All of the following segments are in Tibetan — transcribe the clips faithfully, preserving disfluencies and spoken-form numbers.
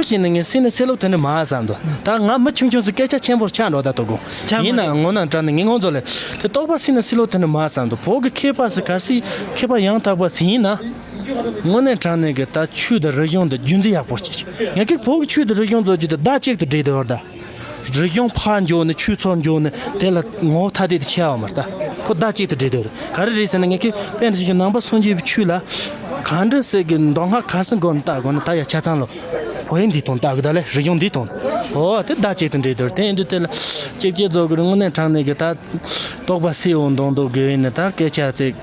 བྱས་ནས་ངས་སེམས་ནས་སེ་ལོ་དེ་འདྲ་མ་བསམ་འདུག་ད་ང་མི་ཆུང་ཆུང་སུ་སྐད་ཆ་ཆེན་པོར་ཆགས་འགྲོ་ད་དོ་དགོ། ཆགས་མ་ཡིན་ན་འགྲོ། ངོ་ན་དྲང་ནས་ངས་ངོ་ཚོ་ལས་དེ་རྟོག་པ་སེམས་ནས་སེ་ལོ་དེ་འདྲ་མ་བསམ་འདུག་བོད་ཀྱི་མཁས་པ་སུ་གལ་སྲིད་མཁས་པ་ཡང་དག་པ་ཟིན་ཡིན་ན། དངོས་གནས་དྲང་གནས་ཀྱི་ད་ཆོས་དང་རིག་གཞུང་དང་རྒྱུན་འཛིན་ཡག་པོ་བྱེད། ངས་ཀྱི་བོད་ཀྱི་ཆོས་དང་རིག་གཞུང་ཚོ་རྒྱུ་དང་བརྡ་གཅིག་ཏུ་འདྲེས་དེ་བར་ད། རིག་གཞུང་ཕར་འགྱོ་ནས་ཆོས་ཚུར་འགྱོ་ནས་དེ་ལ་ངོ་བོ་ཐ་དད་དུ་ཆེ་བ་མ་རེད་ད། ཁོ་བརྡ་གཅིག་ཏུ་འདྲེས་དེ་བར་ག་རེ་རེད་ཟེར་ན། ངས་ཀྱི་དཔེར་ན་ཞིག་གི་ནང་པ་སངས་རྒྱས་པའི་ཆོས་ལ་ག་འདྲ་ཟེར་གི་མདོ་སྔགས་གར་སོང་དགོས་ན་ལྟ་དགོས་ན་ད་ཡ་ཆ་ཚང་ལོ། བོད་ཡིག་འདི་དང་ལྟ་གི་ད་ལས་རིག་གཞུང་འདི་དང་། འོ་དེ་བརྡ་གཅིག་ཏུ་འདྲེས་དེ་བར་དེ་ཡིན་དུས་དེ་ལ་གཅིག་གཅིག་རྫོགས་གི་རེད། དངོས་གནས་དྲང་གནས་གི་ད་རྟོག་པ་སེ་འོང་མདོག་མདོག་གི་ཡིན་ནི་ད་སྐད་ཆ་ཚིག་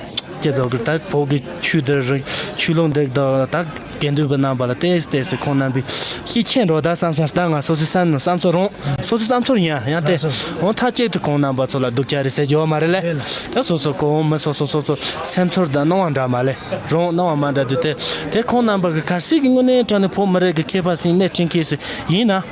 ཅེས་རྫོགས་གི་ད་བོད་ཀྱི་ཆོས་འདི་རིག་ཆོས་ལུགས་འདི་དག་ད་དགེ་འདུན་པའི་རྣམ་པ་ལ་ཏེས་ཏེས་སུ་ཁོང་རྣམ་པས་ཤེས་ཁྱེད་འགྲོ་ད་བསམ་སར་ད་ང་སོ་སོའི་བསམ་ནོ་བསམ་ཚོར་རུང་སོ་སོའི་བསམ་ཚོར་ཡིན་ཡང་ཏེ་འོང་ཐག་གཅིག་ཏུ་ཁོང་རྣམ་པ་ཚོ་ལ་སྡུག་ཅག་རེད་ཟེར་རྒྱུ་བ་མ་རེད་ལེ། ད་སོ་སོ་གོང་མི་སོ་སོ་སོ་སོ་སེམས་ཚོར་དང་སྣང་བ་འདྲ་མ་ལེ་རུང་སྣང་བ་མ་འདྲ་དུས་ཏེ་ཏེ་ཁོང་རྣམ་པ་གི་གལ་སྲིད་ཀྱི་དངོས་གནས་དྲང་ནས་བོད་མི་རིགས་ཀྱི་མཁས་པ་ཟིན་སྣེ་ཁྲིད་མཁན་ཟིན་ཡིན་ན།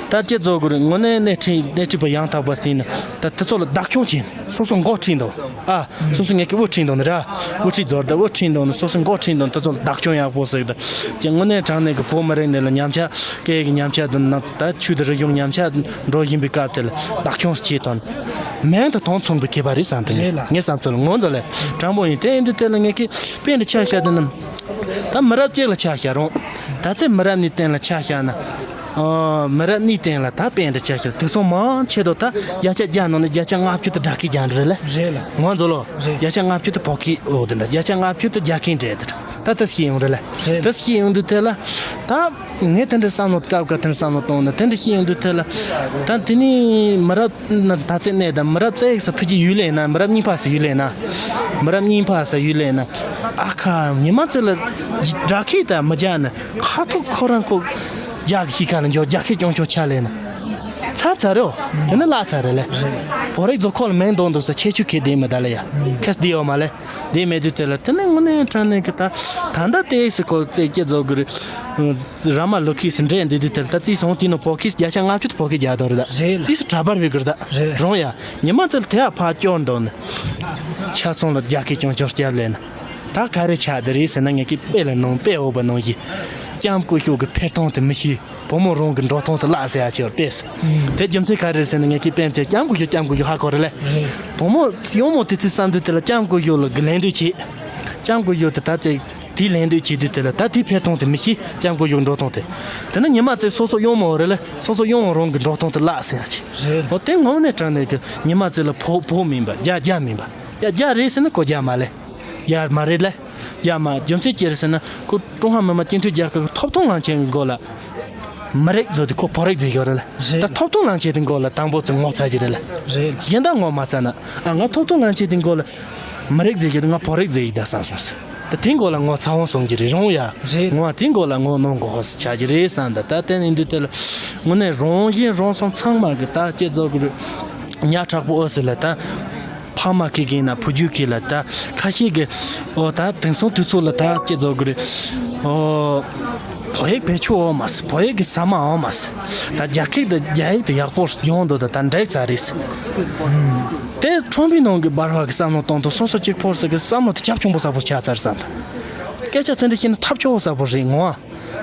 ད་ཅི་རྫོགས་གི་རེད། དངོས་གནས་སྣེ་ཁྲིད་སྣེ་ཁྲིད་པ་ཡང་དག་པ་ཟིན་ན་ད་དེ་ཚོ་ལ་བདག་སྐྱོང་བྱེད་སོ་སོ་མགོ་ཁྲིད་འདུག་ཨ། སོ་སོ་ངས་ཀྱི་དབུ་ཁྲིད་འདུག་ནི་ར། དབུ་ཁྲིད་རྫོགས་ད་དབུ་ཁྲིད་འདུག་ནི་སོ་སོ་མགོ་ཁྲིད་འདུག་ནི་དེ་ཚོ་ལ་བདག་སྐྱོང་ཡག་པོ་ཟིག་ད་ཅི་དངོས་གནས་དྲང་གནས་ཀྱི་བོད་མི་རིགས་འདི་ལ་ཉམས་ཆག་སྐད་ཀྱི་ཉམས་ཆག་འདུག་ན་ད་ཆོས་དང་རིག་གཞུང་ཉམས་ཆག་འགྲོ་བཞིན་པའི་སྐབས་དེ་ལ་བདག་སྐྱོང་བྱེད་དོན་མིང་དང་དོན་མཚུངས་པའི་མཁས་པ་རེད་བསམ་དེ་རེད་ལ། ངའི་བསམ་ཚུལ་ངོ་ཚ་ལས་དྲང་པོ་ཡིན། དེ་ཡིན་དུས་དེ་ལ་ངས་ཀྱི་དཔེ་འདི་ཆ་བཞག་དེ་ནི་ད་མི་རབས་གཅིག་ལ་ཆ་བཞག་རུང་ད་ཚེ་མི་རབས་གཉིས་སྟེང་ལ་ཆ་བཞག་ན། ཨོ། མི་རབས་གཉིས་སྟེང་ལ་ད་དཔེ་འདྲ་ཆ་ཤར་དུས་སང་མང་ཆེ་དོ་ད་བརྒྱ་ཆ་བརྒྱ་ནང་ནས་བརྒྱ་ཆ་ལྔ་བཅུ་དེ་སྦྲག་གི་རྒྱ་འདྲ་རེད་ལ། རེད་ལ། ངོ་ཚ་ལོ། རེད། བརྒྱ་ཆ་ལྔ་བཅུ་དེ་བོད་ཀྱི་འོ་དེ་འདྲ་བརྒྱ་ཆ་ལྔ་བཅུ་དེ་རྒྱ་སྐད་འདྲ་དེ་འདྲ་ད་ད་སྐྱེ་ཡོང་རེད་ལ། རེད། ད་སྐྱེ་ཡོང་དུས་དེ་ལ་ད་ངས་དེ་འདྲ་བསམ་བློ་སྐབས་སྐབས་དེ་འདྲ་བསམ་བློ་གཏོང་ན་དེ་འདྲ་སྐྱེ་ཡོང་དུས་དེ་ལ་ད་དེ་ནི་མི་རབས་ན་ད་ཚེ་གནས་དང་མི་རབས་རྩ་ཡིག་ས་ཕི་ཅི་ཡུལ་ལས་ན་མི་རབས་གཉིས་པ་ས་ཡུལ་ལས་ན་མི་རབས་གཉིས་པ་ས་ཡུལ་ལས་ན་ཨ་ཁ་ཉི་མ་ཚེ་ལ་སྦྲག་གི་ད་མི་རྒྱ་ན་ཁ་ཐུག་ཁོ་རང་ཁོ། རྒྱ་གི་གཤིས་ཀ་ལ་འཇོག་རྒྱ་སྐད་སྐྱོན་ཆོག་ཆ་ལས་ན། ཚར་ཚར་རེད། དེ་ནི་བརླག་ཚར་རེད་ལེ། བོད་རིགས་ཚོ་ཁོ་ལ་མིང་འདོན་འདུག་ས་ཁྱད་ཆོས་ཁེ་དེ་མི་ད་ལེ་ཡ། ཁེས་དེ་ཡོད་མ་ལེ། དེ་མེད་དུས་དེ་ལ་དེ་ནི་དངོས་གནས་དྲང་གནས་ཀྱི་ད་ད་ལྟ་དེ་སི་ཁོ་རྩེ་སྐྱེ་རྫོགས་གི་རེད། ར་མ་ལོ་ཁེ་སི་འདྲེ་འདི་དུས་དེ་ལ་ད་རྩིས་སོང་དེ་ནི་བོད་ཁེ་སི་བརྒྱ་ཆ་ལྔ་བཅུ་དུ་བོད་ཁེ་རྒྱག་དོ་རེད་ད། རེད་ལ། རྩིས་སུ་གྲྭ་པར་བི་གི་རེད་ད། རེད། རུང་ཡ། ཉི་མ་ཚེ་ལ་དེ་ཡ་ཕ་སྐྱོར་འདོན་ནི། ཆ་ཚང་ལ་རྒྱ་སྐད་སྐྱོན་ཆོག་སྐྱབས་ལེན་ན། ད་ག་རེ་ཆགས་དེ་རེད་ཟེར་ན་ངས་ཀྱི་དཔེ་ལ་ནང་དཔེ་འོག་པ་ནང་བཞིན། ལྕམ་སྐུ་ཞབས་ཀྱི་འཕེལ་སྟངས་དེ་མི་ཤེས། བུ་མོ་རང་གི་འགྲོ་སྟངས་དེ་བརླག་ཟེར་ཡ་ཆེ་བར་དཔེ་ཟེར། དེ་རྒྱུ་མཚན་ག་རེ་རེད་ཟེར་ན་ངས་ཀྱི་དཔེ་མཚོན་ལྕམ་སྐུ་ཞབས་ལྕམ་སྐུ་ཞབས་ཧ་གོ་རེད་ལེ། བུ་མོ་གཡོག་མོ་དེ་ཚོའི་བསམ་དུས་དེ་ལ་ལྕམ་སྐུ་ཞབས་ལ་གི་ལན་འདེབས་བྱེད། ལྕམ་སྐུ་ཞབས་དེ་ད་ཚེ་དེའི་ལན་འདེབས་བྱེད་དུས་དེ་ལ་ད་དེའི་འཕེལ་སྟངས་དེ་མི་ཤེས་ལྕམ་སྐུ་ཞབས་འགྲོ་སྟངས་དེ། དེ་ནི་ཉི་མ་ཚེ་སོ་སོ་གཡོག་མོ་རེད་ལེ་སོ་སོ་གཡོག་མོ་རང་གི་འགྲོ་སྟངས་དེ་བརླག་ཟེར་ཡ་ཆེ། རེད། འོ་དེ་དངོས་གནས་དྲང་གནས་ཀྱི་ཉི་མ་ཚེ་ལ་བོད་བོད་མིན་པ་རྒྱ་རྒྱ་མིན་པ་རྒྱ་རྒྱ་རེད་ཟེར་ན་ཁོ་རྒྱ་མ་ལེ། ཡར་མ་རེད་ལེ། ཡར་མ་རྒྱུ་མཚན་ཅི་རེད་ཟེར་ན་ཁོ་ཀྲུང་ཧྭ་མི་དམངས་སྤྱི་མཐུན་རྒྱལ་ཁབ་ཀྱི་ཐོབ་ཐང་ལངས་ཆེན་གྱི་མགོ་ལ། མི་རིགས་ཟེར་དུས་ཁོ་བོད་རིགས་ཟེར་ཡོད་རེད་ལེ། རེད། ད་ཐོབ་ཐང་ལངས་ཆེན་དེ་མགོ་ལ་དང་པོ་ཚེ་ངོ་ཚ་གི་རེད་ལེ། རེད། གཞན་དག་ངོ་མ་ཚ་ན། ཨ་ང་ཐོབ་ཐང་ལངས་ཆེན་དེ་མགོ་ལ། མི་རིགས་ཟེར་གི་ང་བོད་རིགས་ཟེར་གི་ད་བསམ་བསམ་སོང་། ད་དེ་མགོ་ལ་ངོ་ཚ་བོ་སོང་གི་རེད་རུང་ཡ། རེད། ངོ་དེ་མགོ་ལ་ངོ་གནོང་དགོས་ཆགས་ཀྱི་རེད་བསམ་ད་ད་དེ་ནས་འདི་དེ་ལ། དངོས་གནས་རང་བཞིན་རང་སོང་ཚང་མ་གི་ད་ཅི་རྫོགས་གི་རེད། ཉག་ཕྲག་པོ་ཨོ་སི་ལ་ད། ཕ་མ་ཁེ་གི་ན་བུ་རྒྱུད་ཁེ་ལ་ད་ཁ་ཤས་གི་ཨོ་ད་དེང་སང་དུས་ཚོད་ལ་ད་ཅི་རྫོགས་གི་རེད། ཨོ་བོད་ཡིག་བེད་སྤྱོད་འོ་མ་སི་བོད་ཡིག་གི་ཟ་མ་འོ་མ་སི་ད་རྒྱ་སྐད་ད་རྒྱ་ཡིག་ད་ཡག་པོ་སྦྱོང་འདུག་ད་ད་འགྲིག་ཚར་རེད་སི། དེ་ཁྲོམ་པའི་ནང་གི་འབར་བ་གི་བསམ་བློ་གཏོང་དུས་སོ་སོ་གཅིག་ཕོར་ཟེར་གི་བསམ་བློ་དེ་རྒྱབ་ཆུང་པོ་ས་པོ་ཆགས་ཚར་བསམ་ད། སྐད་ཆ་དེ་འདྲ་བཤད་ན་ཐབས་སྐྱོ་བོ་ས་པོ་རེད་ངོ་ཨ།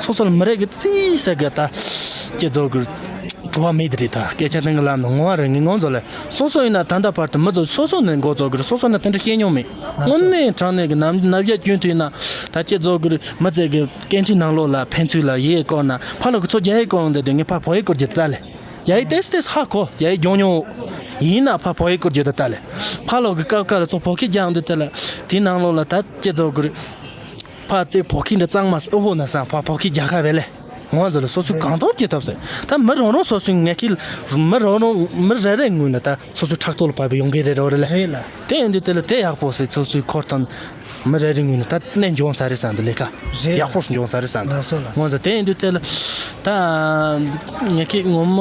སོ་སོ་ལ་མི་རེ་གི་རྩིས་ཟེར་གི་ད། སྐྱེ་རྫོགས་གི་བྲོ་བ་མེད་དེ་རེད་ད་སྐད་ཆ་དེ་གི་ལམ་ནང་ངོ་བ་རེད་ངས་ངོ་ཚ་ལ་སོ་སོ་ཡིན་ན་ད་ལྟ་བར་དུ་མི་ཚོ་སོ་སོ་ནས་འགོ་རྫོགས་གི་རེད་སོ་སོ་ནས་དེ་འདྲ་བཤད་མྱོང་མེད། དངོས་གནས་དྲང་གནས་གི་ནམ་ནམ་ཞག་རྒྱུན་དུ་ཡིན་ན་ད་སྐྱེ་རྫོགས་གི་རེད་མི་ཚེ་གི་སྐད་འཕྲིན་ནང་ལོགས་ལ་ཕན་ཚུན་ལ་ཡིག་བསྐུར་ན་ཕ་ལོ་གི་ཚོ་རྒྱ་ཡིག་བསྐུར་འོང་དེ་དེ་ངས་ཕ་བོད་ཡིག་བསྐུར་རྒྱུ་དེ་ད་ལས། རྒྱ་ཡིག་ཏེས་ཏེས་ཧ་གོ་རྒྱ་ཡིག་སྦྱོང་མྱོང་། ཡིན་ན་ཕ་བོད་ཡིག་བསྐུར་རྒྱུ་དེ་ད་ལས། ཕ་ལོ་གི་སྐབས་སྐབས་ལ་ཚོ་བོད་སྐད་རྒྱག་འོང་དེ་དེ་ལ་དེའི་ནང་ལོགས་ལ་ད་སྐྱེ་རྫོགས་གི་རེད། ཕ་ཚེ་བོད་སྐད་འདི་གཙང་མ་ཨུ་བོ་ན་སང་ཕ་བོད་སྐད་རྒྱག་ཁ་བས་ལེ། ངོ་ཚ་ལ་སོ་སོའི་གང་ཐོབ་ཀྱི་ཐོབ་ཟེར། ད་མི་རང་རང་སོ་སོའི་ངལ་ཁིལ། མི་རང་རང་མི་རེ་རེ་ངུས་ན་ད་སོ་སོའི་ཕྲག་དོག་ལ་བབས་པའི་ཡོང་གི་རེད་རོ་རེ་ལེ། རེད་ལ། དེ་ཡིན་དུས་དེ་ལ་དེ་ཡག་པོ་ཟེར་སོ་སོའི་འཁོར་དང་། མི་རེ་རེ་ངུས་ན་ད་གནས་འབྱུང་ཚར་རེད་བསམ་འདུག་ལས་ཀ། རེད་ལ། ཡག་པོ་འབྱུང་ཚར་རེད་བསམ་འདུག་ལགས་སོ་ལགས། ངོ་ཚ་དེ་ཡིན་དུས་དེ་ལ། ད། ངལ་ཁིལ་ངོ་མ་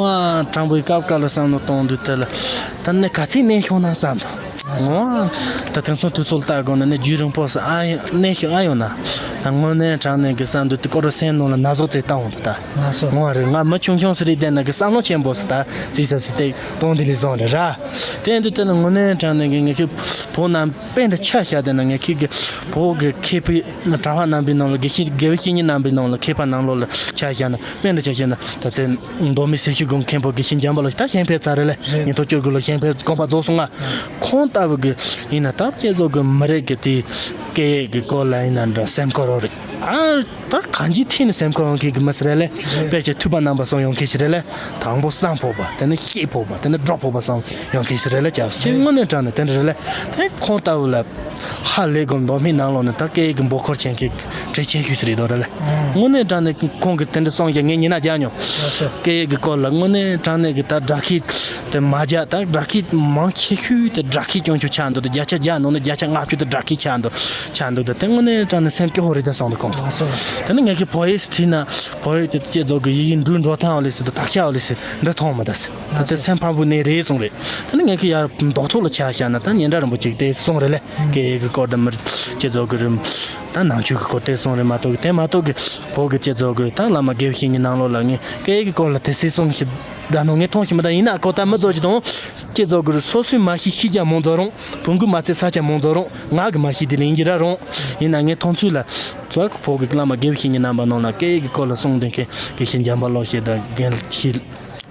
དྲང་པོའི་སྐབས་སྐབས་ལ་བསམ་བློ་གཏོང་དུས་དེ་ལ། ད་གནས་ག་ཚད་གནས་ཤོང་ན་བསམ་འདུག་ང་ད་དེང་སང་དུས་ཚོད་ལྟ་དགོས་ན་ནི་རྒྱུན་རིང་པོ་ས་ཨ་ཡོང་གནས་ཤིག་ཨ་ཡོང་ན། ད་དངོས་གནས་དྲང་གནས་ཀྱི་བསམ་འདུག་དེ་སྐོར་ར་སེམས་ནང་ལ་ན་ཟུག་ཙེ་བཏང་འོང་ད། ང་སོ། ང་རེད་ང་མི་ཆུང་ཆུང་ཟེར་རེད་བསྡད་ན་གི་བསམ་བློ་ཆེན་པོ་ཟེར་ད་ཙི་ས་ཟེར་ཏེ་གཏོང་དེ་ལས་བཟང་རེད་ར། དེ་འདུག་དེ་ནི་དངོས་གནས་དྲང་གནས་ཀྱི་ངས་ཁྱི་བོ་རྣམས་དཔེ་འདྲ་ཆ་བཞག་དེ་ན་ངས་ཁྱི་གི་བོ་གི་ཁེ་ཕི་གྲྭ་པ་རྣམ་པའི་ནང་ལ་དགེ་བཤེས་དགེ་བའི་བཤེས་གཉེན་རྣམ་པའི་ནང་ལ་མཁས་པ་རྣམས་ལོ་ལ་ཆ་བཞག་ན་དཔེ་འདྲ་ཆ་བཞག་ན་ད་ཚེ་མདོ་སྨད་སེར་ཤུལ་དགོན་མཁན་པོ་དགེ་བཤེས་འཇམ་པ་ལོ་ཞིག་ད་ཞིང་ཕེབས་ཚར་རེད་ལས། རེད། ཉིས་སྟོང་བཅུ་དགུ་ལོ་ཞིང་ཕེབས་གོམ་པ་རྫོགས་སོང་ང་། ཁོང་ལྟ་བུ་གི་ཡིན་ན་ད་བསྐྱེད་རྫོགས་གི་མི་རིགས་གི་དེ་སྐད་ཡིག་གི་སྐོར་ལ་ཡིན་ན་འདྲ་སེམས་ཁུར་རོགས་རེད། ཨ་ད་གང་ཅིའི་ཐད་ནས་སེམས་ཁུར་ཡོང་མཁན་གི་མི་སི་རེད་ལས། དཔེ་ཆ་ཐོས་པ་རྣམ་པ་སོང་ཡོང་མཁན་ཞིག་རེད་ལས། དང་པོ་བསམ་ཕོད་པ་དེ་ནི་ཤེས་ཕོད་པ་དེ་ནི་སྒྲོག་ཕོད་པ་སོང་ཡོང་མཁན་ཞིག་རེད་ལས། ཅག་ཅིག་དངོས་གནས་དྲང་ནས་དེ་འདྲ་རེད་ལས། དེ་ཁོང་ལྟ་བུ་ལ་ཧ་ལས་དགོས་མདོ་སྨད་ནང་ལོགས་ནས་ད་སྐད་ཡིག་གི་འབོད་སྐུལ་བྱེད་མཁན་གྲས་ཆེ་ཤོས་ཤིག་རེད་འདུག་རེད་ལས། དངོས་གནས་དྲང་གནས་ཁོང་གིས་དེ་འདྲ་གསུངས་ཀྱང་ངས་ཉིན་ན་རྒྱག་མྱོང་། སྐད་ཡིག་གི་སྐོར་ལ་དངོས་གནས་དྲང་གནས་ཀྱི་ད་སྒྲ་སྐད་དེ་མ་རྒྱག་ད་སྒྲ་སྐད་མང་ཆེ་ཤོས་དེ་སྒྲ་སྐད་སྐྱོན་ཆུ་ཆགས་འདུག་ད་བརྒྱ་ཆ་བརྒྱ་ནང་ནས་བརྒྱ་ཆ་ལྔ་བཅུ་དེ་སྒྲ་སྐད་ཆགས་འདུག་ཆགས་འདུག་ད་དེ་དངོས་གནས་དྲང་གནས་སེམས་སྐྱོ་བོ་རེད་ད་གསུངས་འདུག་ཁོང་གིས། དེ་ནི་ངས་ཁྱི་བོ་ཡིས་བྲིས་ན་བོ་ཡིས་དེ་སྐྱེ་རྫོགས་ཀྱི་ཡི་གེ་འབྲུ་འགྲོ་ཐང་ལས་སུ་དུ་དག་ཆ་ལས་སུ་འདི་མཐོང་མི་ད་སི་ད་དེ་སེམས་ཕམ་པོ་ནས་རེད་གསུངས་རེད། དེ་ནི་ངས་ཁྱི་ཡར་མདོག་ཐོག་ལ་ཆ་བཞག་ན་ད་ཉེ་འདྲ་རིན་པོ་ཅིག་དེ་གསུངས་རེད་ལས། སྐད་ཡིག་གི་སྐོར་དང་མི་རིགས་སྤྱི་ཚོགས་ཀྱི་རིམ། ད་ནང་ཆོས་ཀྱི་སྐོར་དེ་གསུངས་རེད་མ་གཏོགས་དེ་མ་གཏོགས་ཀྱི་བོད་ཀྱི་སྤྱི་ཚོགས་ཀྱི་ད་བླ་མ་དགེ་བའི་བཤེས་གཉེན་ནང་ལོགས་ལ་ངས་སྐད་ཡིག་གི་སྐོར་ལ་དེ་སྲིད་གསུངས་ཤིག་ད་ནོ་ངས་མཐོང་ཤིག་མི་ད་ཡིན་ན་ཨ་ཁོ་ད་མི་ཚོ་ཅི་དང་སྤྱི་ཚོགས་ཀྱི་སོ་སོའི་མ་ཤེས་ཤེས་རྒྱ་མང་ཚོགས་རུང་བོང་གུ་མ་ཚེ་ཚ་ཆ་མང་ཚོགས་རུང་ང་གི་མ་ཤེས་དེ་ལ་ཡིན་གྱི་ར་རུང་ཡིན་ན་ངས་མཐོང་ཚུལ་ལ་ཚོགས་ཀྱི་བོད་ཀྱི་བླ་མ་དགེ་བའི་བཤེས་གཉེན་རྣམ་པ་ནང་ལ་སྐད་ཡིག་གི་སྐོར་ལ་གསུངས་དེ་མཁན་དགེ་བཤེས་འཇམ་དཔལ་བློ་ཤེས་དང་རྒན་ཤེས།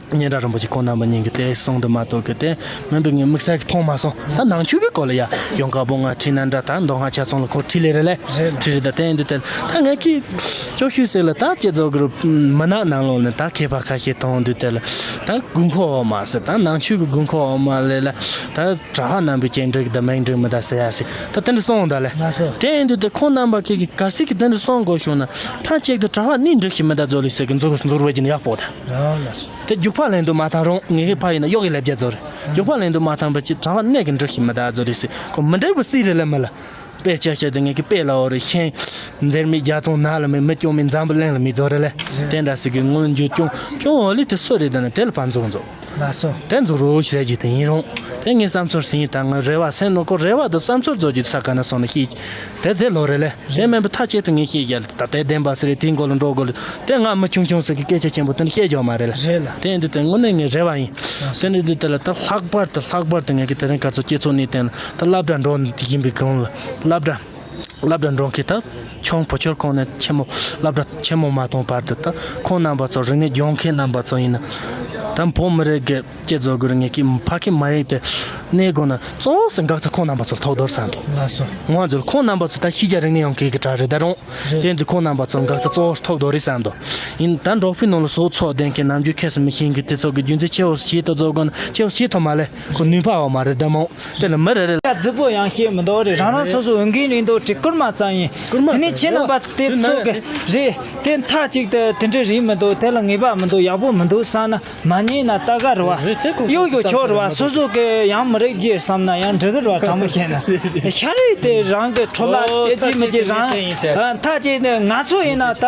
སྙན་གྲགས་རིན་པོ་ཆེ་ཁོང་རྣམ་པ་གཉིས་ཀྱིས་དེ་གསུངས་དུ་མ་གཏོགས་ཀྱི་དེ་མིན་པའི་ངའི་དམིགས་བསལ་གྱི་མཐོང་མ་སོང་། ད་ནང་ཆོས་ཀྱི་སྐོར་ལ་ཡ་གཞུང་བཀའ་པོད་ལྔ་ཁྲིད་ན་འདྲ་ད་མདོ་སྔགས་ཆ་ཚང་ལ་ཁོ་ཁྲིད་ལེ་རེད་ལེ། རེད་ལ། ཁྲིད་རེད་ད་བསྟན་འདུག་དེ་ལ་ད་ངས་ཀྱིས་སྐྱོ་ཤོས་ཟེར་ལ་ད་སྤྱི་ཚོགས་ཀྱི་མི་ནག་ནང་ལོགས་ནས་ད་མཁས་པ་ཁ་ཤས་མཐོང་འདུག་དེ་ལ་ད་དགོས་མཁོ་འོག་མ་ཟེར་ད་ནང་ཆོས་ཀྱི་དགོས་མཁོ་འོག་མ་ལས་ལ་ད་གྲྭ་པ་རྣམ་པའི་སྤྱན་འགྲིག་ད་མིག་འགྲིག་མི་ད་ཟེར་ཡ་ཟེར་ད་དེ་འདྲ་གསུངས་ད་ལེ། ལགས་སོ། དེ་ཡིན་དུས་དེ་ཁོང་རྣམ་པ་ཁྱེད་ཀྱིས་གལ་སྲིད་ཀྱི་དེ་འདྲ་གསུང་དགོས་བྱུང་ན་ད་ཅིག་ཏུ་གྲྭ་པ་གཉིས་འགྲིག་ཤི་མི་ད་ཛོ་ལི་ཟེར་གི་འཛུགས་འཛུགས་བས་ཀྱི་ནི་ཡག་པོ་ད། ཨ་ལགས་སོ། དེ་རྒྱུག་པ་ལེན་དུ་མ་བཏང་རུང་ངེད་ཀྱི་ཕ་ཡིན་ན་གཡོག་གི་ལས་བརྒྱ་ཛོ་རེད། རྒྱུག་པ་ལེན་དུ་མ་བཏང་བ་ཅིག་གྲྭ་པ་གནས་ཀྱི་འགྲིག་ཤི་མི་ད་ཛོ་ལི་ཟེར་ཁོ་མི་འགྲིག་པ་སྲིད་རེད་ལེ་མི་ལ། དཔེ་ཆ་བཤད་དེ་ངེད་ཀྱི་དཔེ་ལ་འོ་རེ་ཤེས། འཛེར་མི་རྒྱ་ཚོང་ན་ལ་མི་མི་སྐྱོང་མི་འཛམ་བུ་གླིང་ལ་མི་རྫོགས་རེ་ལེ། དེ་འདྲ་ཟིག་གི་སྔོན་འཇུག་སྐྱོང་སྐྱོང་འོ་ལི་དེ་སུ་རེད་ད་ནི་དེ་ལ་ཕན་ཚུན་རྫོགས། ལགས་སོ། དེ་འཛུགས་རོགས་ཞེས་ཀྱི་དེ་ཡིན་རུང་། དེ་ངས་བསམ་ཚུལ་ཟིན་ཡིན་ད་ང་རེ་བ་སེམས་ནོ་ཀོ་རེ་བ་དུ་བསམ་ཚུལ་རྫོགས་ཀྱི་ས་ག་ན་སོང་ན་ཤེས། དེ་དེ་ལོ་རེ་ལེ། དེ་མིན་པ་ཐག་ཆད་དུ་ངས་ཤེས་རྒྱལ་ད་དེ་བདེན་པ་སི་རེད་དེའི་མགོ་ལ་འགྲོ་དགོས་ལ་དེ་ང་མི་ཆུང་ཆུང་ཟིག་གི་སྐད་ཆ་ཆེན་པོ་དེ་ནི་བཤད་རྒྱུ་མ་རེད་ལ། རེད་ལ། དེ་འདི་དེ་དངོས་གནས་ངའི་རེ་བ་ཡིན། དེ་ནི་འདི་དེ་ལ་ད་ལྷག་པར་དུ་ལྷག་པར་དུ་ངས་ཀྱི་དེ་རིང་སྐར་ཚོགས་སྤྱི་ཚོགས་གནས་སྟངས་ལ་ད་སློབ་གྲྭ་འགྲོ་འདི་ཡིན་པའི་གང་ལ་སློབ་གྲྭ། སློབ་གྲྭ་འགྲོ་མཁན་ད་ཆུང་བུ་ཆུང་ཁོང་ནས་ཆེན་མོ་སློབ་གྲྭ་ཆེན་མོ་མ་གཏོང་བར་དུ་ད་ཁོང་རྣམ་པ་ཚོ་རིག་གནས་སྦྱོང་མཁན་རྣམ་པ་ཚོ་ཡིན་ན་ད་བོད་མི་རིགས་ཀྱི་སྤྱི་ཚོགས་ཀྱི་རིག་གནས་ཀྱི་ཕ་སྐད་མ་ཡིག་དེ་གནས་དགོས་ན་གཙོ་བོ་ཟེར་འགག་རྩ་ཁོང་རྣམ་པ་ཚོ་ཐོག་རྡོར་བསམ་འདུག་ལགས་སོ། ང་ཚོར་ཁོང་རྣམ་པ་ཚོ་ད་ཤེས་བྱ་རིག་གནས་ཡོང་མཁན་གྱི་གྲས་རེད་ད་རུང་རེད། དེ་འདི་ཁོང་རྣམ་པ་ཚོ་འགག་རྩ་གཙོ་བོ་ཐོག་རྡོར་རེད་བསམ་འདུག་ཡིན་ད་འབྲོག་པའི་ནང་ལ་བཟོ་ཚོགས་ལྡན་མཁན་ནམ་རྒྱུན་ཁས་སུ་མི་ཤེས་མཁན་དེ་ཚོ་གི་རྒྱུ་མཚན་ཆེ་བོ་ཞིག་ཏུ་བཟོ་དགོས་ན་ཆེ་བོ་ཞིག་ཐོབ་མ་ལེ་ཁོ་ནུས་པ་འོག་མ་རེད་ད་མོ། དེ་ལ་མི་རེ་རེ་ལ་རྫིག་པོ་ཡང་བཤད་མི་འདུག་རེད། རང་རང་སོ་སོ་འོས་འགན་རེད་འདུག་དྲི་སྐུར་མ་ཙམ་ཡིན། སྐུར་མ་དེ་ནས་ཁྱེད་རྣམ་པ་དེ་ཚོ་གི་རེད་དེ་མཐའ་གཅིག་ཏུ་དེ་འདྲ་རེད་མི་འདུག་དེ་ལ་ངེས་པ་མི་འདུག་ཡག་པོ་མི་འདུག་བསམ་ན་མ་ཉན་ན་ལྟ་ག་རེད་བ། གཡོ་གཡོ་ཆོག་རེད་བ། སོ་སོ་གི་ཡང་མི་རིགས་རྒྱུ་བསམ་ན་ཡང་འགྲིག་གི་རེད་བ། དྲང་མོ་བཤད་ན་ཤ་རིགས་དེ་རང་གི་འཕྲོ་བརླག་སྐྱེ་རྒྱུ་མི་སྐྱེ་རང་མཐའ་གཅིག་ནས་ང་ཚོ་ཡིན་ན་ད།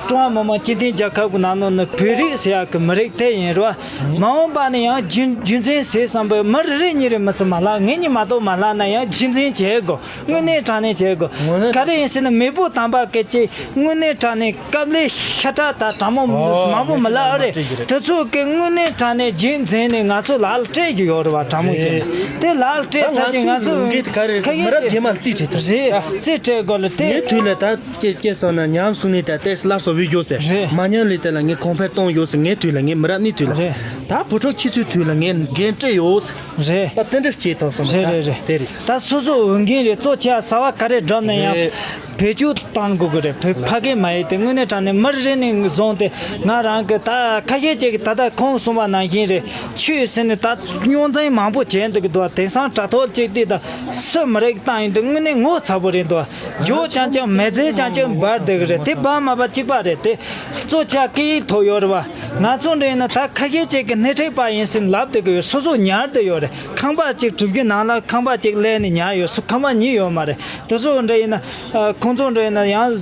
ཀྲུང་ཧྭ་མི་དམངས་སྤྱི་མཐུན་རྒྱལ་ཁབ་ཀྱི་ནང་ལོགས་ནས་བོད་རིགས་ཟེར་ཡག་གི་མི་རིགས་དེ་ཡིན་རེད་བ། མ་འོངས་པ་ནས་ཡང་རྒྱུན་རྒྱུན་འཛིན་བྱེད་བསམ་པའི་མི་རེ་རེ་གཉིས་རེ་མི་ཚེ་མ་ལྷག་ངེད་གཉིས་མ་གཏོགས་མ་ལྷག་ན་ཡང་རྒྱུན་འཛིན་བྱེད་དགོས། དངོས་གནས་དྲང་གནས་བྱེད་དགོས། ག་རེ་ཡིན་ཟེར་ན་མེས་པོ་དམ་པ་སྐད་ཅིག་དངོས་གནས་དྲང་གནས་སྐབས་ལས་ཤ་ཁྲག་དང་གྲང་མོ་མང་པོ་མི་ལ་ཨ་རེད། དེ་ཚོ་གི་དངོས་གནས་དྲང་གནས་རྒྱུན་འཛིན་ནས་ང་ཚོ་ལག་ལ་སྤྲད་རྒྱུ་ཡོད་རེད་བ། དྲང་མོ་བཤད་ན་དེ་ལག་ལ་སྤྲད་ཚར་རྗེས་ང་ཚོ་ཁ་ཡོད་མི་རབས་རྗེས་མ་ལ་རྩིས་སྤྲད་ཐུབ་རེད། རྩིས་སྤྲད་དགོས་ལ་དེ་ངའི་དུས་ལ་ད། སྐྱེ་སྐྱེ་སོང་ན་ཉམས་སོང་ནས་ད་ལྟའི་སླར་གསོ་བའི་ཡོད་ཟེར། རེད། མ་ཉམས་ལས་དེ་ལ་ངས་གོང་འཕེལ་གཏོང་ཡོད་ཟེར། ངའི་དུས་ལ་ངའི་མི་རབས་གཉིས་དུས་ལ། རེད། ད་བུ་ཕྲུག་ཁྱེད་ཚོའི་དུས་ལ་ངས་འགན་སྤྲད་ཡོད་ཟེར། རེད། ད་དེ་འདྲ་བྱེད་ཐུབ་སོང་ན་རེད་ད་རེད་རེད། དེ་རེད་ཟེར། ད་སོ་སོ་འོས་འགན་རེད། གཙོ་ཆེ་བ་ག་རེ་སྒྲུབ་ན་ཡང་རེད། བེད་སྤྱོད་གཏང་དགོས་ཀྱི་རེད། བོད་ཕ་སྐད་མ་ཡིག་དེ་དངོས་གནས་དྲང་གནས་མི་རེ་རེ་ནས་བཟུང་སྟེ་ང་རང་གི་ད་ཁ་ཤས་ཅིག་གིས་ད་ལྟ་ཁོང་གསུངས་པ་ནང་བཞིན་རེད། ཆོས་ཟེར་ནས་ད་རྙོག་འཛིང་མང་པོ་བྱས་འདུག་གི་འདུག་དེང་སང་དྲ་ཐོག་ཅིག་དེ་ད་སུ་མི་རིགས་བཏང་ཡིན་དུས་དངོས་གནས་ངོ་ཚ་པོ་རེད་འདུག་ཇོ་རྐྱང་རྐྱང་མི་ཚེ་རྐྱང་རྐྱང་འབར་བསྡད་ཀྱི་རེད། དེ་འབར་མ་པ་གཅིག་པ་རེད། དེ་གཙོ་ཆེ་སྐད་ཡིག་ཐོག་ཡོད་རེད་བ། ང་ཚོ་འདྲ་ཡིན་ན་ད་ཁ་ཤས་ཅིག་གི་སྣེ་ཁྲིད་པ་ཡིན་ཟེར་ལབ་བསྡད་ཀྱི་ཡོད། སོ་སོ་ཉར་བསྡད་ཡོད་རེད། ཁང་པ་ཅིག་གྲུ་བཞི་ནང་ལ་ཁང་པ་ཅིག་གླས་ནས་ཉར་ཡོད། སུ་ཁང་པ་གཉིས་ཡོད་མ་རེད། དེ་ཚོ་འདྲ་ཡིན་ན་ཁོང་ཚོ་འདྲ་ཡིན་ན་ཡང་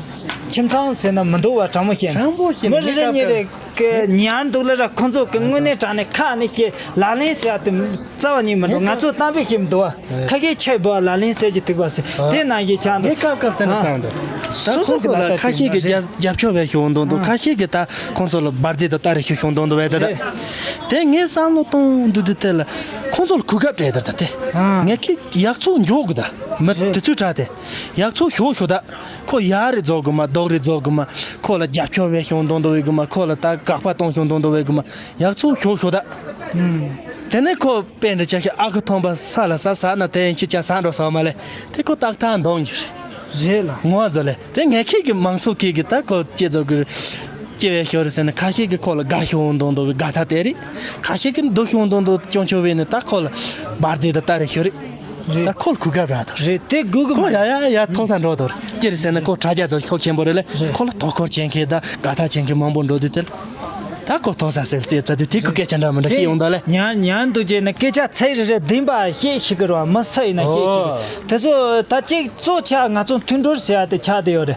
ཁྱིམ་ཚང་ཟེར་ན་མི་འདུག་བ། དྲང་མོ་བཤད་ན་དྲང་པོ་བཤད་ན་མི་རེ་རེ་གཉིས་རེ། གི་ཉར་འདུག་ལ་ར། ཁོང་ཚོ་གི་དངོས་གནས་དྲང་གནས་ཁ་ནས་བཤད། ལག་ལེན་ཟེར་ཡ་དེ་རྩ་བ་ཉིད་མི་འགྲོ། ང་ཚོ་གཏམ་དཔེ་བཤད་མི་འདུག་བ། ཁ་ཤས་ཆད་པོ་ལག་ལེན་ཟེར་གྱི་ཐུག་པ་ཟེར། དེ་ནང་བཞིན་ཆགས་འདུག་ངས་སྐབས་སྐབས་དེ་ནས་བསམ་འདུག་ད་སོ་སོ་ཁོང་ཚོ་གི་ལ་ལག་ཁ་ཤས་ཀྱིས་རྒྱབ་རྒྱབ་སྐྱོར་བས་ཤོག་འདུག་འདུག་ཁ་ཤས་ཀྱིས་ད་ཁོང་ཚོ་ལ་འབར་རྫས་དང་སྟ་རེ་ཤོག་ཤོག་འདུག་འདུག་བས་དེ་ད། དེ་ངས་བསམ་བློ་གཏོང་འདུག་དུས་དེ་ལ་ཁོང་ཚོ་ལ་གོ་སྐབས་སྤྲད་དར་ད་དེ། ངས་ཁྱེད་ཡག་ཚོགས་འཇོག་གི་ད། མི་དེ་ཚོའི་གྲས་དེ་ཡག་ཚོགས་ཤོག་ཤོག་ད། ཁོ་ཡག་རེ་རྫོགས་གི་མ། རྡོག་རེ་རྫོགས་གི་མ། ཁོ་ལ་རྒྱབ་སྐྱོར་བས་ཤོག་འདུག་འདུག་བས་གི་མ། ཁོ་ལ་ད་དགག་པ་གཏོང་ཤོག་འདུག་འདུག་བས་གི་མ། ཡག་ཚོགས་ཤོག་ཤོག་ད། དེ་ནས་ཁོ་དཔེ་འདྲ་ཆ་ཤས་ཨ་ཁུ་ཐོན་པ་ས་ལ་ས་ས་ན་དེ་ཡིན་ཁྱི་ཅག་ས་འགྲོ་ས་མ་ལེ། དེ་ཁོ་ཏག་ཏག་འདོང་རྒྱུ་རེད། རེད་ལ། ངོ་ཟ་ལེ། དེ་ངས་ཁྱེད་ཀྱི་མང་ཚོགས་ཁྱེད་ཀྱི་ད་ཁོ་སྐྱེ་རྫོགས་གི་སྐྱེ་བའི་ཤོར་ཟེར་ན། ཁ་ཤས་ཀྱིས་ཁོ་ལ་དགའ་ཤོག་འདོང་འདོང་བའི་དགའ་ཐག་དེ་རེད། ཁ་ཤས་ཀྱིས་འདུག་ཤོག་འདོང་འདོང་སྐྱོང་ཆོག་བས་ནི་ད་ཁོ་ལ་འབར་རྫས་དང་སྟ་རེ་ཤོར་རེད། རེད། ད་ཁོ་ལ་གོ་སྐབས་རག་ཐོག་རེད། དེ་དགོས་གི་ཁོ་མ་ཡ་ཡ་ཡ་ཐོག་ས་འགྲོ་དོར་ཅི་རེད་ཟེར་ན། ཁོ་དྲ་རྒྱ་ཚོ་ཤོག་ཆེན་པོ་རེད་ལེ། རེད། ཁོ་ལ་དོ་ཁུར་བྱེད་མཁན་དང་དགའ་ཐག་བྱེད་མཁན་མང་པོ་འགྲོ་དུས་དེ་ལ། ད་ཁོ་ཐོག་ས་ཟེར་རྩེ་རྩ་དུས་དེ་ཁོ་སྐད་ཆ་འདྲ་མི་འདྲ་བཤད་ཡོང་ད་ལེ། ཉན་ཉན་འདུག་ཅེ་ན་སྐད་ཆ་ཚིག་རེ་རེ་བདེན་པ་བཤད་ཤེས་གི་རེད་བ། མི་སུ་ཡིན་ན་བཤད་ཤེས་གི། དེ་ཚོ་ད་ཅིག་གཙོ་ཆེ་ང་ཚོ་མཐུན་སྒྲིལ་ཟེར་ཡ་དེ་ཆགས་བསྡད་ཡོད་རེད།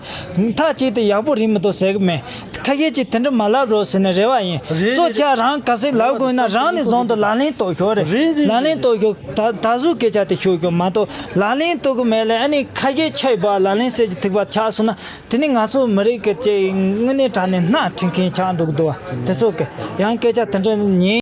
མཐའ་གཅིག་ཏུ་ཡག་པོ་རེད་མི་འདུག་ཟེར་གི་མེད། ཁ་ཤས་ཀྱིས་དེ་འདྲ་མ་ལབ་རོགས་ཟེར་ནས་རེ་བ་ཡིན། རེད། གཙོ་ཆེ་རང་ག་ཚོད་ལབ་དགོས་ན་རང་ནས་བཟུང་དུ་ལག་ལེན་གཏོང་ཤོག་རེད། རེད་རེད། ལག་ལེན་གཏོང་ཤོག་ད་ད་གཟོད་སྐད་ཆ་དེ་ཤོད་ཤོག་མ་གཏོགས་ལག་ལེན་གཏོང་གི་མེད་ལ། ཨ་ནི་ཁ་ཤས་ཆད་པ་ལག་ལེན་ཟེར་གྱི་ཐུག་པ་ཆགས་སོང་ན། དེ་ནི་ང་ཚོ་མི་རིགས་ཀྱི་ཅིག་དངོས་གནས་དྲང་གནས་སྣ་ཁྲིད་མཁན་ཆགས་འདུག་འདུག་བ། དེ་ཚོ་གི་ཡང་སྐད་ཆ་དེ་འདྲ་ཉན།